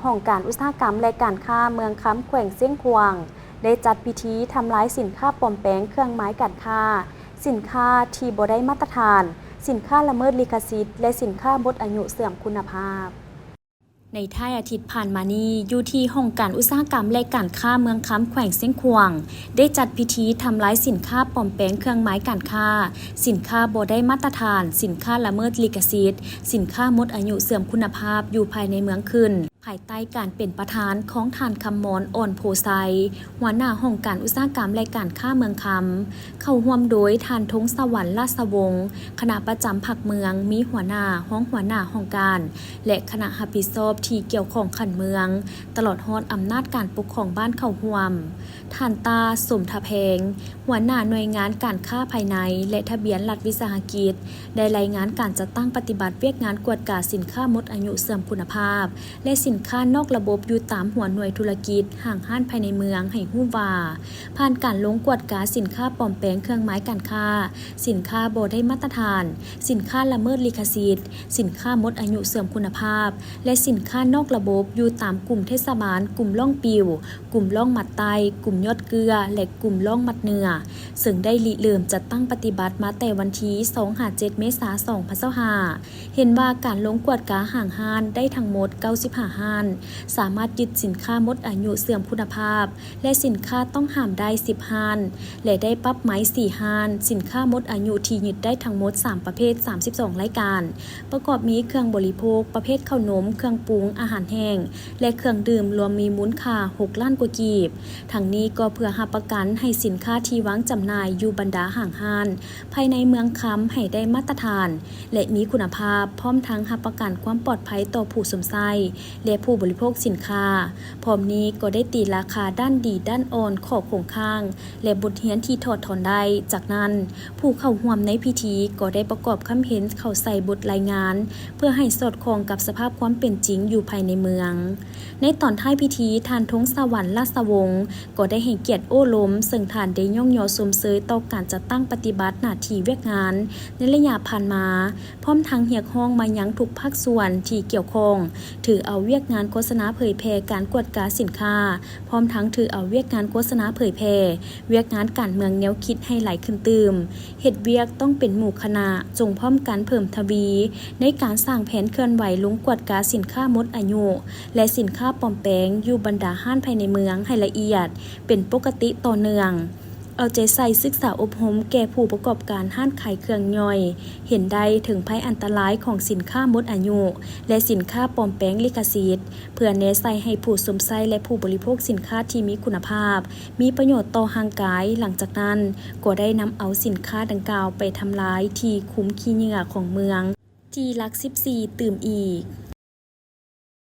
ຫ້ອງການອຸດສາຫະກຳ ແລະ ການຄ້າເມືອງຄຳ ແຂວງຊຽງຂວາງ ໄດ້ຈັດພິທີທຳລາຍສິນຄ້າປອມແປງເຄື່ອງໝາຍການຄ້າ, ສິນຄ້າທີ່ບໍ່ໄດ້ມາດຕະຖານ, ສິນຄ້າລະເມີດລິຂະສິດ ແລະ ສິນຄ້າໝົດອາຍຸເສື່ອມຄຸນນະພາບ. ໃນທ້າຍອາທິດຜ່ານມານີ້, ຢູ່ທີ່ຫ້ອງການອຸດສາຫະກຳ ແລະ ການຄ້າເມືອງຄຳ ແຂວງຊຽງຂວາງ ໄດ້ຈັດພິທີທຳລາຍສິນຄ້າປອມແປງເຄື່ອງໝາຍການຄ້າ, ສິນຄ້າບໍ່ໄດ້ມາດຕະຖານ, ສິນຄ້າລະເມີດລິຂະສິດ, ສິນຄ້າໝົດອາຍຸເສື່ອມຄຸນນະພາບຢູ່ພາຍໃນເມືອງຂຶ້ນ, ພາຍໃຕ້ການເປັນປະທານຂອງທ່ານ ຄຳມອນ ອ່ອນໂພໄຊ, ຫົວໜ້າຫ້ອງການອຸດສາຫະກຳ ແລະ ການຄ້າເມືອງຄຳ, ເຂົ້າຮ່ວມໂດຍທ່ານ ທົງສະຫວັນ ລາຊະວົງ, ຄະນະປະຈຳພັກເມືອງ, ມີຫົວໜ້າ, ຮອງຫົວໜ້າຫ້ອງການ ແລະ ຄະນະຮັບຜິດຊອບທີ່ກ່ຽວຂ້ອງຂັ້ນເມືອງ, ຕະຫຼອດຮອດອຳນາດການປົກຄອງບ້ານເຂົ້າຮ່ວມ. ທ່ານ ຕາ ສົມທະແພງ, ຫົວໜ້າໜ່ວຍງານການຄ້າພາຍໃນ ແລະ ທະບຽນລັດວິສາຫະກິດ, ໄດ້ລາຍງານການຈັດຕັ້ງປະຕິບັດວຽກງານກວດກາສິນຄ້າໝົດອາຍຸເສື່ອມຄຸນນະພາບ ແລະ ສິນຄ້ານອກລະບົບຢູ່ຕາມຫົວໜ່ວຍທຸລະກິດ, ຫ້າງຮ້ານພາຍໃນເມືອງໃຫ້ຮູ້ວ່າ, ຜ່ານການລົງກວດກາສິນຄ້າປອມແປງເຄື່ອງໝາຍການຄ້າ, ສິນຄ້າບໍ່ໄດ້ມາດຕະຖານ, ສິນຄ້າລະເມີດລິຂະສິດ, ສິນຄ້າໝົດອາຍຸເສື່ອມຄຸນນະພາບ ແລະ ສິນຄ້ານອກລະບົບຢູ່ຕາມກຸ່ມເທດສະບານ, ກຸ່ມລ່ອງປິວ, ກຸ່ມລ່ອງມັດໄຕ້, ກຸ່ມຍອດເກື້ອ ແລະ ກຸ່ມລ່ອງມັດເນື້ອ, ເຊິ່ງໄດ້ລິເລີ່ມຈັດຕັ້ງປະຕິບັດມາແຕ່ວັນທີສອງຫາເຈັດເມສາສອງພັນຊາວຫ້າ. ເຫັນວ່າການລົງກວດກາຫ້າງຮ້ານໄດ້ທັງໝົດເກົ້າສິບຫ້າຮ້ານ, ສາມາດຍຶດສິນຄ້າໝົດອາຍຸເສື່ອມຄຸນນະພາບ ແລະ ສິນຄ້າຕ້ອງຫ້າມໄດ້ສິບຮ້ານ ແລະ ໄດ້ປັບໃໝສີ່ຮ້ານ, ສິນຄ້າໝົດອາຍຸທີ່ຍຶດໄດ້ທັງໝົດສາມປະເພດສາມສິບສອງລາຍການ, ປະກອບມີເຄື່ອງບໍລິໂພກປະເພດເຂົ້າໜົມ, ເຄື່ອງປຸງ, ອາຫານແຫ້ງ ແລະ ເຄື່ອງດື່ມ ລວມມີມູນຄ່າຫົກລ້ານກວ່າກີບ. ທັງນີ້ກໍເພື່ອຮັບປະກັນໃຫ້ສິນຄ້າທີ່ວາງຈຳໜ່າຍຢູ່ບັນດາຫ້າງຮ້ານພາຍໃນເມືອງຄຳໃຫ້ໄດ້ມາດຕະຖານ ແລະ ມີຄຸນນະພາບ, ພ້ອມທັງຮັບປະກັນຄວາມປອດໄພຕໍ່ຜູ້ຊົມໃຊ້ ແລະ ຜູ້ບໍລິໂພກສິນຄ້າ. ພ້ອມນີ້ກໍໄດ້ຕີລາຄາດ້ານດີດ້ານອ່ອນ, ຂໍ້ຄົງຄ້າງ ແລະ ບົດຮຽນທີ່ຖອດຖອນໄດ້. ຈາກນັ້ນ, ຜູ້ເຂົ້າຮ່ວມໃນພິທີກໍໄດ້ປະກອບຄຳເຫັນເຂົ້າໃສ່ບົດລາຍງານ ເພື່ອໃຫ້ສອດຄ່ອງກັບສະພາບຄວາມເປັນຈິງຢູ່ພາຍໃນເມືອງ. ໃນຕອນທ້າຍພິທີ, ທ່ານ ທົງສະຫວັນ ລາຊະວົງ ກໍໄດ້ໃຫ້ກຽດໂອ້ລົມ, ເຊິ່ງທ່ານໄດ້ຍ້ອງຍໍຊົມເຊີຍຕໍ່ການຈັດຕັ້ງປະຕິບັດໜ້າທີ່ວຽກງານໃນໄລຍະຜ່ານມາ, ພ້ອມທັງຮຽກຮ້ອງມາຍັງທຸກພາກສ່ວນທີ່ກ່ຽວຂ້ອງ ຖືເອົາວຽກງານໂຄສະນາເຜີຍແຜ່ການກວດກາສິນຄ້າ, ພ້ອມທັງຖືເອົາວຽກງານໂຄສະນາເຜີຍແຜ່ວຽກງານການເມືອງແນວຄິດໃຫ້ຫຼາຍຂຶ້ນຕື່ມ, ເຮັດວຽກຕ້ອງເປັນໝູ່ຄະນະ, ຈົ່ງພ້ອມກັນເພີ່ມທະວີໃນການສ້າງແຜນເຄື່ອນໄຫວລົງກວດກາສິນຄ້າໝົດອາຍຸ ແລະ ສິນຄ້າປອມແປງຢູ່ບັນດາຮ້ານພາຍໃນເມືອງໃຫ້ລະອຽດ, ເປັນປົກກະຕິຕໍ່ເນື່ອງ. ເອົາໃຈໃສ່ສຶກສາອົບຮົມແກ່ຜູ້ປະກອບການຮ້ານຂາຍເຄື່ອງຍ່ອຍ, ເຫັນໄດ້ເຖິງໄພອັນຕະລາຍຂອງສິນຄ້າໝົດອາຍຸ ແລະ ສິນຄ້າປອມແປງລິຂະສິດ, ເພື່ອແນໃສ່ໃຫ້ຜູ້ຊົມໃຊ້ ແລະ ຜູ້ບໍລິໂພກສິນຄ້າທີ່ມີຄຸນນະພາບ, ມີປະໂຫຍດຕໍ່ຮ່າງກາຍ. ຫຼັງຈາກນັ້ນ, ກໍໄດ້ນຳເອົາສິນຄ້າດັ່ງກ່າວໄປທຳລາຍທີ່ຂຸມຂີ້ເຫຍື້ອຂອງເມືອງ ທີ່ຫຼັກສິບສີ່ ຕື່ມອີກ.